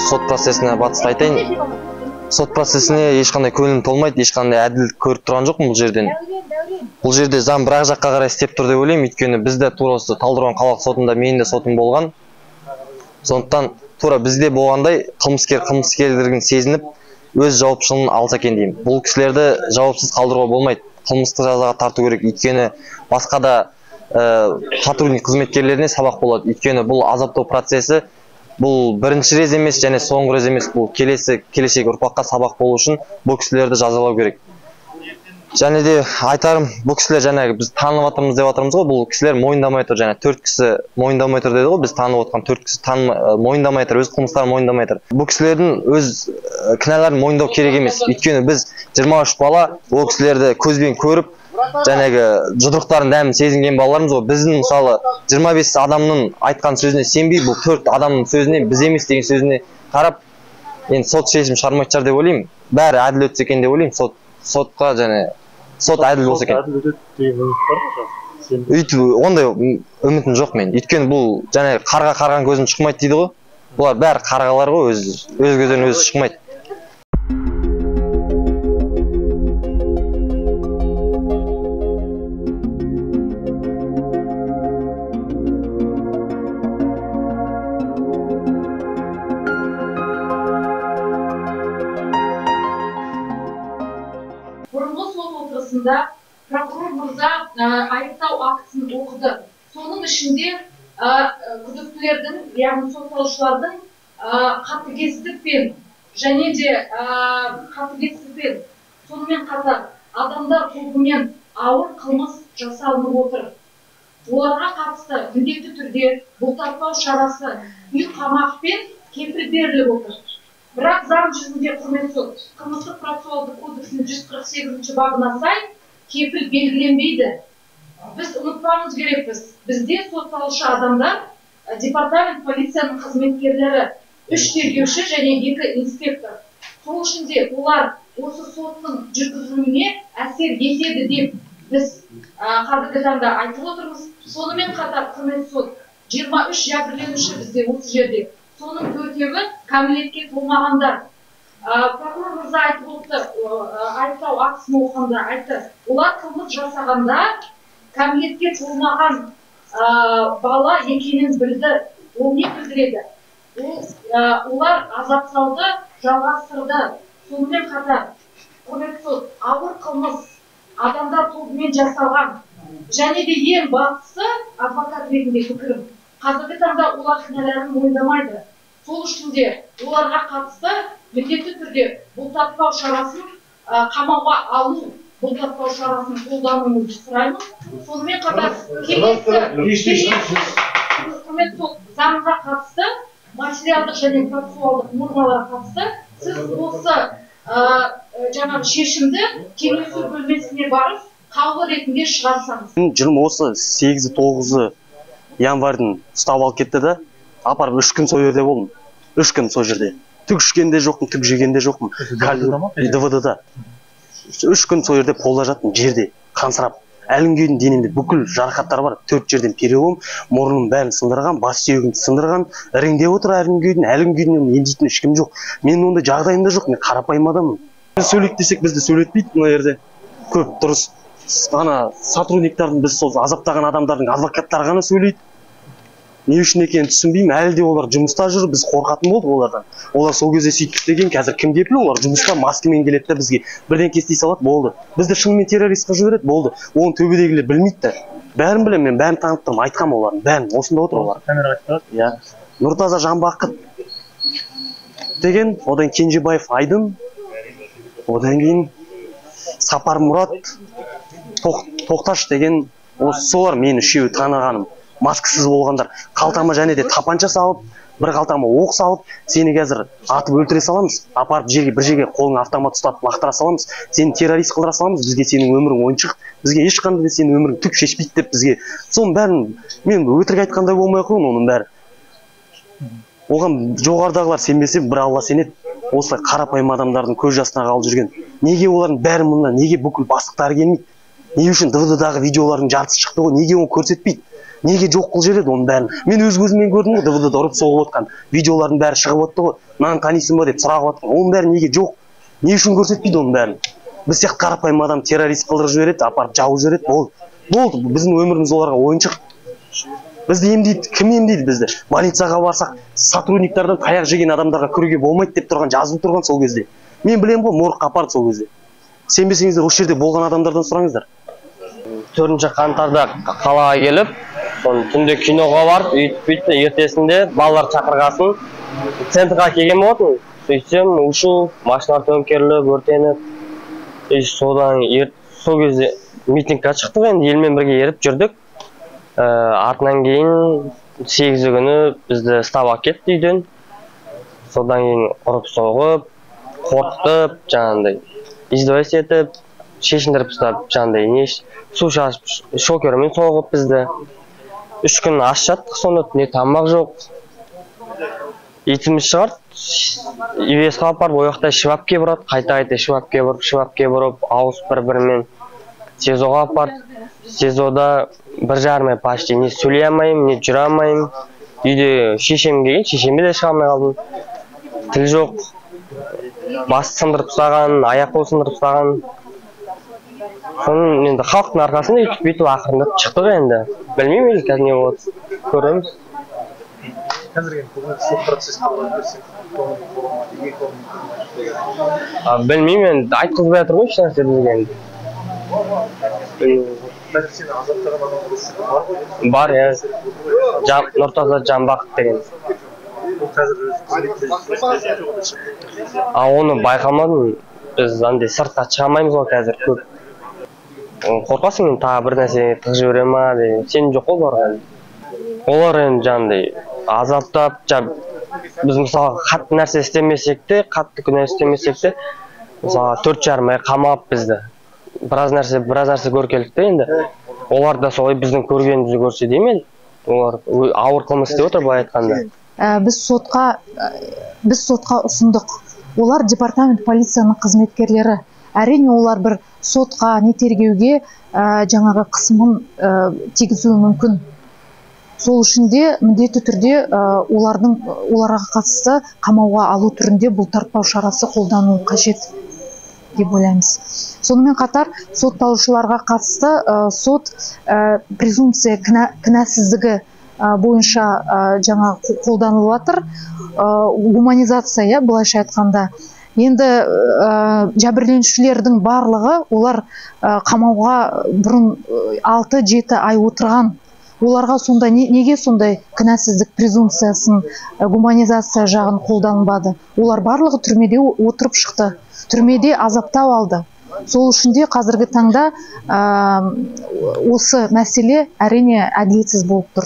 Сот процесіне батысты айтайын. Сот процесіне ешқандай көңілім толмайды, ешқандай әділдік көріп тұрған жоқпын бұл жерден. Бұл жерде заң бір жаққа қарай істеп тұр деп ойлаймын, өйткені бізде тура осы Талдықорған қалалық сотында менің де сотым болған. Сондықтан тура бізде болғандай қылмыскер қылмыскерлігін сезініп, өз жауапшылығын алса екен деймін. Бұл кісілерді жауапсыз қалдыруға болмайды. Қылмыстық жазаға тарту керек, өйткені басқа да патрульный қызметкерлеріне сабақ болады. Өйткені бұл азаптау процесі бұл бірінші рет емес және соңғы рет емес, бұл келесі келешек ұрпаққа сабақ болу үшін бұл кісілерді жазалау керек. Және де айтарым, бұл кісілер жаңағы біз танып жатырмыз деп жатырмыз ғой, бұл кісілер мойындамай тұр, және 4 кісі мойындамай тұр деді ғой, біз танып отқан 4 кісі мойындамай тұр, өз қылмыстарын мойындамай тұр. Бұл кісілердің өз кінәларын мойындау керек емес, өйткені біз 23 бала ол кісілерді көзбен көріп, жаңағы жұдырықтарын дәмін сезінген балаларымыз ғой. Біздің мысалы 25 адамның айтқан сөзіне сенбей, бұл 4 адамның сөзіне, біз емес деген сөзіне қарап, енді сот шешім шығармайтын шығар деп ойлаймын. Бәрі әділ өтсе екен деп ойлаймын. Сотқа және сот әділ болса екен. Әділ өтеді деген үміт бар ма жалпы? Өйтіп ондай үмітім жоқ мен. Өйткені бұл жаңағы қарға қарған көзім шықмайды дейді ғой. Бұлар бәрі қарғалар ғой, өз көздерінен өзі шықмайды. Прокурор мырза айыптау актісін оқыды. Соның ішінде күдіктілердің, яғни сотталушылардың қатыгездікпен және де қатыгездікпен, сонымен қатар адамдар тобымен ауыр қылмыс жасалынып отыр. Оларға қатысты міндетті түрде бұлтартпау шарасы үй қамақпен кепіл беріліп отыр. Бірақ заң жүзінде құрметті сот, қылмыстық процессуалдық кодексінің 148 бабына сай кепіл белгіленбейді. Біз ұмытпауымыз керекпіз. Бізде сотталушы адамдар, департамент полицияның қызметкерлері, 3 тергеуші және 2 инспектор. Сол үшін де олар осы соттың жүргізілуіне әсер етеді деп біз қазіргі таңда айтып отырмыз. Сонымен қатар құрметті сот, 23 жәбірленуші бізде осы жерде. Соның 4-еуі кәмелетке толмағандар. Прокурор мырза айтып отты, айыптау актісін оқығанда айтты, олар қылмыс жасағанда кәмелетке толмаған бала екенін білді. Ол не білдіреді? Олар азаптауды жалғастырды. Сонымен қатар, құрметті сот, ауыр қылмыс адамдар тобымен жасалған. Және де ең бастысы, адвокат ретінде пікірім, қазіргі таңда олар кінәларын мойындамайды. Сол үшін де оларға қатысты міндетті түрде бұлтартпау шарасын қамауға алу, бұлтартпау шарасын қолдануыңызды сұраймын. Сонымен қатар келесі құрметті сот, заңға қатысты материалдық және процессуалдық нормаларға қатысты сіз осы жаңағы шешімді кеңесу бөлмесіне барып қаулы ретінде шығарсаңыз. Осы 8-9 январьдың ұстап алып кетті да, апарып 3 күн сол жерде болдым. 3 күн сол жерде. Түк ішкен де жоқпын, түк жеген де жоқпын. ДВД-да. 3 күн сол жерде қолда жаттым, жерде, қансырап. Әлі күнге дейін денемде бүкіл жарақаттар бар. 4 жерден перелом, мұрнымның бәрін сындырған, бас сүйегімді сындырған, іріңдеп отыр әлі күнге дейін, әлі күнге дейін емдейтін ешкім жоқ. Менің ондай жағдайым да жоқ, мен қарапайым адаммын. Сөйлейік десек бізді сөйлетпейді мына жерде. Көп дұрыс. Ана сотрудниктардың, біз сол азаптаған адамдардың адвокаттары ғана сөйлейді. Не үшін екенін түсінбеймін, әлі де олар жұмыста жүр, біз қорқатын болдық олардан. Олар сол кезде сөйтіп істеген, қазір кім кепіл, олар жұмыста маскамен келеді де бізге бірдеңке істей салады, болды. Бізді шынымен террорист қылып жібереді, болды. Оны төбедегілер білмейді де. Бәрін білемін, мен бәрін танып тұрмын, айтқанмын олардың, бәрін, осында отыр олар. Камераға айтып тұрады. Иә. Нұртаза Жанбақыт деген, одан Кенжебаев Айдын, одан кейін Сапармұрат Тоқташ деген, осы солар мен үшеуі танығаным. Маскасыз болғандар. Қалтама және де тапанша салып, бір қалтама оқ салып, сені қазір атып өлтіре саламыз, апарып жерге, бір жерге қолыңа автомат ұстатып лақтыра саламыз, сені террорист қылдыра саламыз, бізге сенің өмірің ойыншық, бізге ешқандай да сенің өмірің түк шешпейді деп бізге. Соның бәрін мен өтірік айтқандай болмай қойын, оның бәрі. Оған жоғарыдағылар сенбесе, бір Алла сенеді. Осылай қарапайым адамдардың көз жасына қалып жүрген. Неге олардың бәрі мұнда, неге бүкіл бастықтары келмейді? Не үшін ДВД-дағы видеолардың жартысы шықты ғой, неге оны көрсетпейді? Неге жоқ қылып жібереді оның бәрін? Мен өз көзіммен көрдім ғой, ДВД-да ұрып соғып отқан видеолардың бәрі шығып отты ғой. Мынаны танисың ба деп сұрақ отқан. Оның бәрі неге жоқ? Не үшін көрсетпейді оның бәрін? Біз сияқты қарапайым адам террорист қылдырып жібереді, апарып жауып жібереді, болды. Болды, біздің өміріміз оларға ойыншық. Бізді емдейді, кім емдейді бізді? Больницаға барсақ, сотрудниктардан таяқ жеген адамдарға кіруге болмайды деп тұрған, жазылып тұрған сол кезде. Мен білемін ғой, моргқа апарды сол кезде. Сенбесеңіздер, осы жерде болған адамдардан сұраңыздар. 4 қаңтарда қалаға келіп, түнде киноға барып, үйтіп бүйтіп, ертесінде балалар шақырғасын центрға келген болатын. Сөйтсем, ушу, машиналар төңкеріліп, өртеніп, содан сол кезде митингке шықтық, енді елмен бірге еріп жүрдік. Артынан кейін 8 күні бізді ұстап алып кетті үйден. Содан кейін ұрып соғып, қорқытып, жаңағындай издеваться етіп, шешіндіріп ұстап, жаңағындай не су шашып, шокермен соғып бізді. 3 күн аш жаттық, сонда не тамақ жоқ. Итіміз шығарды, ИВС-қа алып барып, ол жақта швабке бұрады, қайта-қайта швабке бұрып, швабке бұрып, ауыз бір-бірімен СИЗО-ға алып барды. СИЗО-да 1,5 ай почти не сөйлей алмаймын, не жүре алмаймын. Үйде шешем келген, шешеме де шыға алмай қалдым. Тіл жоқ, бас сындырып тастаған, аяқ қол сындырып тастаған. Соның енді халықтың арқасында өйтіп бүйтіп ақырындап шықтық енді. Білмеймін енді қазір не болады, көреміз. Қазір енді бүгінгі сот процесі туралы берсең, көңілің бола ма, неге көңілің толмайды? Білмеймін енді, айтқызбай жатыр ғой ешнәрсе бізге енді. Қазір сені азаптаған адамдар осы жерде бар ғой? Бар, иә. Нұртаза Жанбақов деген. Ол қазір өз қызметінде жүрсе? Оны байқамадым. Біз андай сыртқа шыға алмаймыз ғой қазір көп. Қорқасың енді, тағы бір нәрсе тығып жібере ма деген. Сенім жоқ қой оларға енді. Олар енді жаңағындай азаптап, біз мысалы қатты нәрсе істемесек те, қатты күнә істемесек те, мысалы 4,5 ай қамап бізді. Біраз нәрсе көріп келдік те енді. Олар да солай біздің көргенімізді көрсе деймін енді. Олар ауыр қылмыс істеп отыр былай айтқанда. Біз сотқа ұсындық. Олар департамент полицияның қызметкерлері. Әрине олар бір сотқа, не тергеуге жаңағы қысымын тигізуі мүмкін. Сол үшін де міндетті түрде оларға қатысты қамауға алу түрінде бұлтартпау шарасы қолдану қажет деп ойлаймыз. Сонымен қатар сотталушыларға қатысты сот презумпция кінәсіздігі бойынша жаңа қолданылып жатыр. Гуманизация, былайша айтқанда. Енді жәбірленушілердің барлығы олар қамауға бұрын 6-7 ай отырған. Оларға сонда неге сондай кінәсіздік презумпциясын, гуманизация жағын қолданбады? Олар барлығы түрмеде отырып шықты, түрмеде азаптау алды. Сол үшін де қазіргі таңда осы мәселе әрине әділетсіз болып тұр.